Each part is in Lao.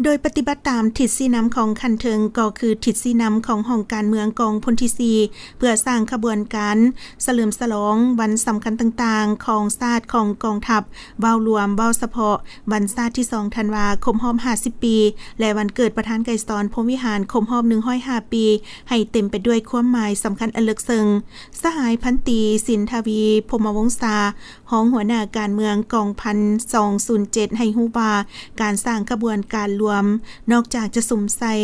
ໂດຍປະຕິບັດຕາມທິດຊີ້ນຳຂອງຂັ້ນເທິງ ກໍຄືທິດຊີ້ນຳຂອງຫ້ອງການເມືອງກອງພົນທີສີ່ ເພື່ອສ້າງຂະບວນການສະເຫຼີມສະຫຼອງວັນສຳຄັນຕ່າງໆຂອງຊາດ, ຂອງກອງທັບ, ເວົ້າລວມ, ເວົ້າສະເພາະວັນຊາດທີສອງທັນວາຄົບຮອບຫ້າສິບປີ ແລະ ວັນເກີດປະທານໄກສອນ ພົມວິຫານ ຄົບຮອບໜຶ່ງຮ້ອຍຫ້າປີ ໃຫ້ເຕັມໄປດ້ວຍຄວາມໝາຍສຳຄັນອັນເລິກເຊິ່ງ. ສະຫາຍພັນຕີ ສິນທະວີ ພົມມະວົງສາ ຮອງຫົວໜ້າການເມືອງກອງພັນສອງສູນເຈັດ ໃຫ້ຮູ້ວ່າ ການສ້າງຂະບວນການລວມ ນອກຈາກຈະສຸມໃສ່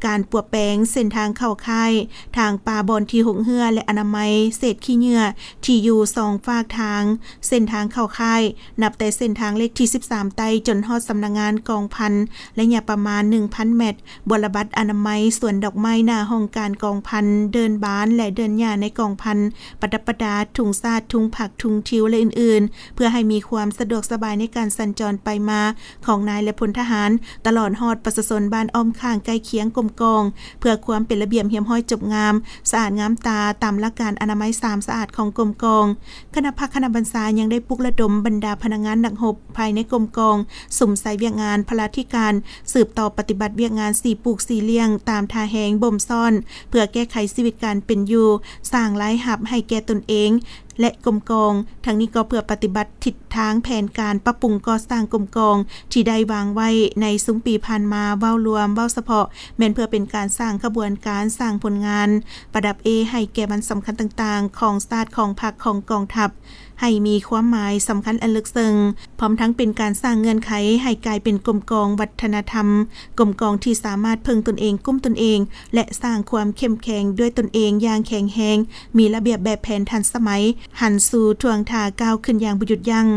ການປວບແປງເສັ້ນທາງເຂົ້າຄ້າຍ, ທາງປ່າບ່ອນທີ່ຫົກເຮື້ອ ແລະ ອະນາໄມເສດຂີ້ເຫຍື້ອທີ່ຢູ່ສອງຟາກທາງເສັ້ນທາງເຂົ້າຄ້າຍ, ນັບແຕ່ເສັ້ນທາງເລກທີສິບສາມໃຕ້ຈົນຮອດສຳນັກງານກອງພັນ ໄລຍະປະມານໜຶ່ງພັນແມັດ, ບົວລະບັດອະນາໄມ, ສວນດອກໄມ້ໜ້າຫ້ອງການກອງພັນ, ເດີ່ນບານ ແລະ ເດີ່ນຫຍ້າໃນກອງພັນ, ປະດັບປະດາທຸງຊາດ, ທຸງຜັກ, ທຸງທິວ ແລະ ອື່ນໆ ເພື່ອໃຫ້ມີຄວາມສະດວກສະບາຍໃນການສັນຈອນໄປມາຂອງນາຍ ແລະ ພົນທະຫານ, ຕະຫຼອດຮອດປະຊາຊົນບ້ານອ້ອມຂ້າງໃກ້ຄຽງກົມກອງ, ເພື່ອຄວາມເປັນລະບຽບຮຽບຮ້ອຍຈົບງາມ, ສະອາດງາມຕາ, ຕາມຫຼັກການອະນາໄມສາມສະອາດຂອງກົມກອງ. ຄະນະພັກຄະນະບັນຊາຍັງໄດ້ປຸກລະດົມບັນດາພະນັກງານນັກຮົບພາຍໃນກົມກອງ ສຸມໃສ່ວຽກງານພະລາທິການ, ສືບຕໍ່ປະຕິບັດວຽກງານສີປູກສີລ້ຽງຕາມທ່າແຮງບົ່ມຊ້ອນ ເພື່ອແກ້ໄຂຊີວິດການເປັນຢູ່, ສ້າງລາຍຮັບໃຫ້ແກ່ຕົນເອງ ແລະ ກົມກອງ. ທັງນີ້ກໍເພື່ອປະຕິບັດທິດທາງແຜນການປັບປຸງກໍ່ສ້າງກົມກອງທີ່ໄດ້ວາງໄວ້ໃນຊຸມປີຜ່ານມາ, ເວົ້າລວມ, ເວົ້າສະເພາະ ແມ່ນເພື່ອເປັນການສ້າງຂະບວນການ, ສ້າງຜົນງານ, ປະດັບເອໃຫ້ແກ່ວັນສຳຄັນຕ່າງໆຂອງຊາດ, ຂອງພັກ, ຂອງກອງທັບ ໃຫ້ມີຄວາມໝາຍສຳຄັນອັນເລິກເຊິ່ງ, ພ້ອມທັງເປັນການສ້າງເງື່ອນໄຂໃຫ້ກາຍເປັນກົມກອງວັດທະນະທຳ, ກົມກອງທີ່ສາມາດເພິ່ງຕົນເອງ, ກຸ້ມຕົນເອງ ແລະ ສ້າງຄວາມເຂັ້ມແຂງດ້ວຍຕົນເອງຢ່າງແຂງແຮງ, ມີລະບຽບແບບແຜນທັນສະໄໝ, ຫັນສູ່ທ່ວງທ່າກ້າວຂຶ້ນຢ່າງບໍ່ຢຸດຢັ້ງ.